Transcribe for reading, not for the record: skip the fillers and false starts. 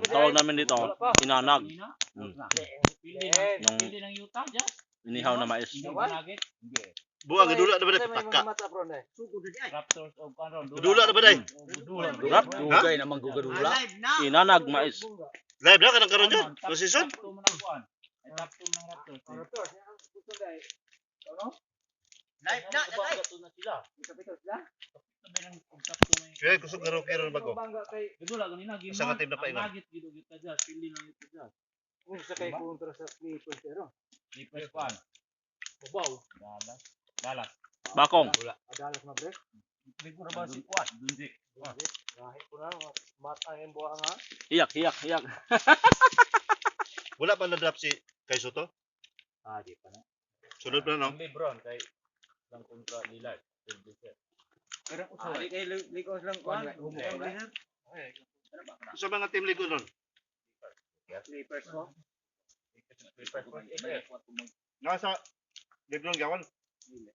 Tawag namin dito, inanag. Pili Yung pili ng Utah, Jazz. inihaw na mais. Hindi ba nugget? Buang gadula na ba dai pataka? Raptors og karon. Dula na ba dai? Dula. Rap. Dugay namang gugadula. Inanag mais. Live na kanang karon yun. No season. Top 2 man ang kuan. Ay, top 2 ng Raptors, eh. Live na, Diba, dagay. na sila. Top 2 na. Kaya kusog na rookie ron bago. Dula ganina game. Sa ka team na Ang paingon. Nuggets gid og Utah Jazz, pili ng Utah Jazz. Sa kay kontra sa Clippers pero. Clippers kuan. Babaw. Dallas. Dallas. Bakong. Adalas na bre. Ligo ra ba si kuan? Dunji. Kahit ko na mata ang buha nga. Hiyak, hiyak, hiyak. Wala pa na drop si Kai Soto. Ah, di pa na. Sunod pa na, no. Ang LeBron kay lang kontra Lillard. Pero di kay Lakers lang kuan. Sa mga team league ron. Clippers ko. Nasa LeBron gawan.